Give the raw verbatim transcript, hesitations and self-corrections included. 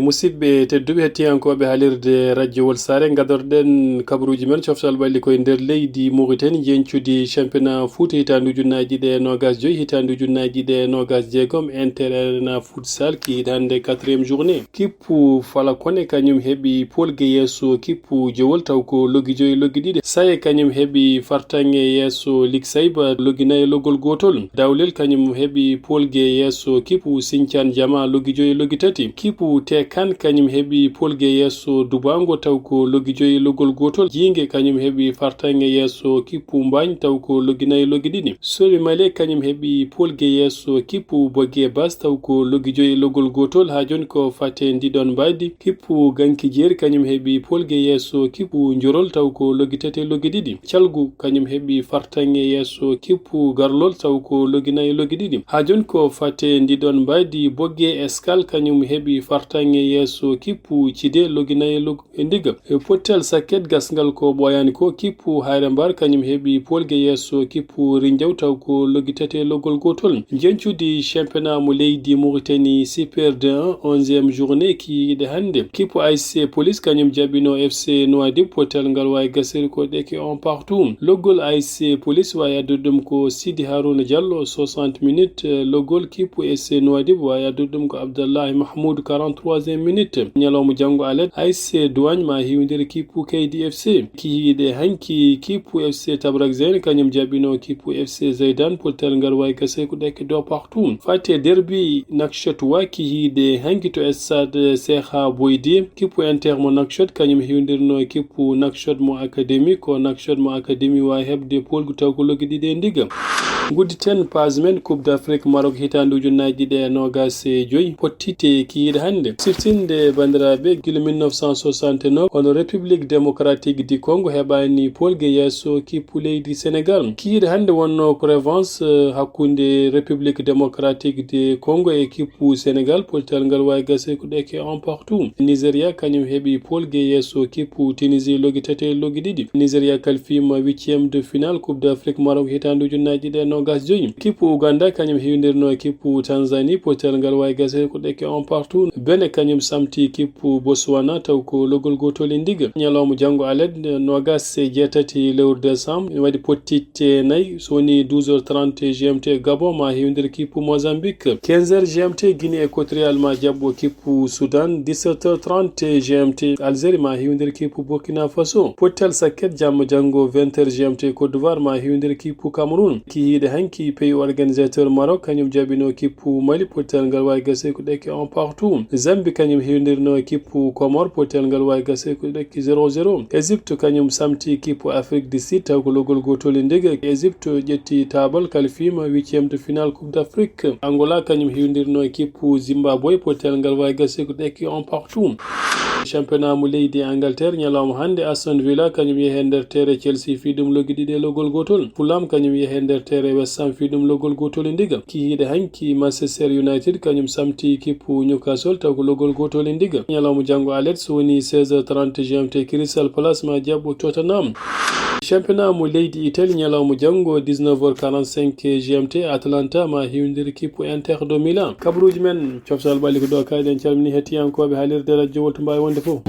Musidɓe tedduɓe, hettiyankooɓe haalirde radio Walsare, gadorɗen kabaruuji men coftal ɓalli koye nder leydi Mauritanie, njencudi championnat foot hitaande ujunnaaji ɗiɗi e noogas joyi, hitaande ujunnaaji ɗiɗi e noogas jeegom, Inter Arena Futsal, kihiiɗe hannde quatrième journée. Kippu Falakone kañum heɓi polge yeeso kippu Jowol, taw ko loggi joyi loggi ɗiɗi. Saye kañum heɓi fartaŋŋe yeeso Liksayba, loggi nayi loggol gootol. Dawlel kañum heɓi polge yeeso kippu Sincaan Jama, loggi joyi loggi tati. Kippu Tekan kañum heɓi polge yeeso Dubaango, taw ko loggi joyi loggol gootol. Jiinge kañum heɓi fartaŋŋe yeeso kippu Mbaañ, taw ko loggi nayi loggi ɗiɗi. Soli Male kañum heɓi polge yeeso kippu Boge Bas, taw ko loggi joyi loggol gootol. Haa jooni ko fate ndiɗon mbaydi. Kippu Ganki Jeeri kañum heɓi polge yeeso kippu Njorol, taw ko loggi tati e loggi ɗiɗi. Calgu kañum heɓi fartaŋŋe yeeso kippu Garlol, taw ko loggi nayi e loggi ɗiɗi. Haa jooni ko fate ndiɗon mbaydi. Boge Eskal kañum heɓi fartaŋŋe yeeso kippu Cide, loggi nayi e log-, e ndiga. E pottal sakket gasngal ko ɓooyaani ko, kippu Hayre Mbar kañum heɓi polge yeeso kippu Rinjaw, taw ko loggi tati e loggol gootol. Njencudi championnat mo leydi Mauritanie Super deux un, onzième journée, kihiiɗe hannde. Kippu A S C Police kañum jaɓino F C Nouadhib, pottal ngal waawi gasiri ko ɗeke un partout. Loggol A S C Police waawi addude ɗum ko Sidi Harouna Diallo, soixante minutes. Loggol kippu F C Nouadhib waawi addude ɗum ko Abdallahi Mahmoud, quarante-troisième minute. Ñalawma janngo alet, A S C Douane ma hiwndiri kippu K D F C. Kihiiɗe hanki, kippu F C Tabrak Zain kañum jaɓino kippu F C Zaidan, pottal ngal waawi gasiri ko ɗeke deux partout. Fate derbi Nouakchott wa, kihiiɗe hanki to stade Cheikha Boidi, kippu Inter mo Nouakchott kañum hiwndirno kippu Nouakchott mo Académie, ko Nouakchott mo Académie waawi heɓde polgu, taw ko loggi ɗiɗi e ndiga. Ngudditen page men Coupe d'Afrique Maroc hitaande ujunnaaji ɗiɗi e noogas e joyi, pottite kihiiɗe hannde. Siftinde banndiraaɓe, gila mille neuf cent soixante-neuf, kono République Démocratique du Congo heɓaani polge yeeso kippu leydi Sénégal. Kihiiɗe hannde wonno ko revanche, eh, hakkunde République Démocratique du Congo e kippu Sénégal, pottal ngal waawi gasiri ko ɗeke un partout. Nigeria kañum heɓi polge yeeso kippu Tunisie, loggi tati e loggi ɗiɗi. Nigeria kalfiima huitième de finale Coupe d'Afrique Maroc hitaande ujunnaaji ɗiɗi e noogas joyi. Kippu Ouganda kañum hiwndirno kippu Tanzanie, pottal ngal waawi gasiri ko ɗeke un partout. Benin kañum samti kippu Botswana, taw ko loggol gootol e ndiga. Ñalawma janngo alet, noogas e jeetati lewru décembre, ene waɗi pottitte nayi, so woni douze heures trente G M T, Gabon ma hiwndir kippu Mozambique. Quinze heures G M T, Guinée équatoriale ma jaɓɓo kippu Soudan. Dix-sept heures trente G M T, Algérie ma hiwndir kippu Burkina Faso. Pottal sakket jamma janngo, vingt heures G M T, Côte d'Ivoire ma hiwndir kippu Cameroun. Kihiiɗe hanki, pays organisateur Maroc kañum jaɓino kippu Mali, pottal ngal waawi gasiri ko ɗeke un partout. Zambie kañum hiwndirno kippu Comores, pottal ngal waawi gasiri ko ɗeke zéro zéro. Égypte kañum samti kippu Afrique du Sud, taw ko loggol gootol e ndiga. Égypte ƴetti taabal, kalfiima huitième de finale Coupe d'Afrique. Angola kañum hiwndirno kippu Zimbabwe, pottal ngal waawi gasiri ko ɗeke un partout. Championnat mo leydi Angleterre, ñalawma hannde, Aston Villa kañum yehi e nder tere Chelsea, fii ɗum loggi ɗiɗi e loggol gootol. Fulham kañum yehi e nder tere West Ham, fii ɗum loggol gootol e ndiga. Kihiiɗe hanki, Manchester United kañum samti kippu Newcastle, taw ko loggol gootol e ndiga. Ñalawma janngo alet, so woni seize heures trente G M T, Crystal Palace ma jaɓɓo Tottenham. Championnat mo leydi Italie, ñalawma janngo, dix-neuf heures quarante-cinq G M T, Atalanta ma hiwndir kippu Inter de Milan. Kabaruuji men, coftal ɓalli ko ɗo kaaɗi. En calmini hettiyankooɓe haalirde radio Waltu Mbawi wonde fof.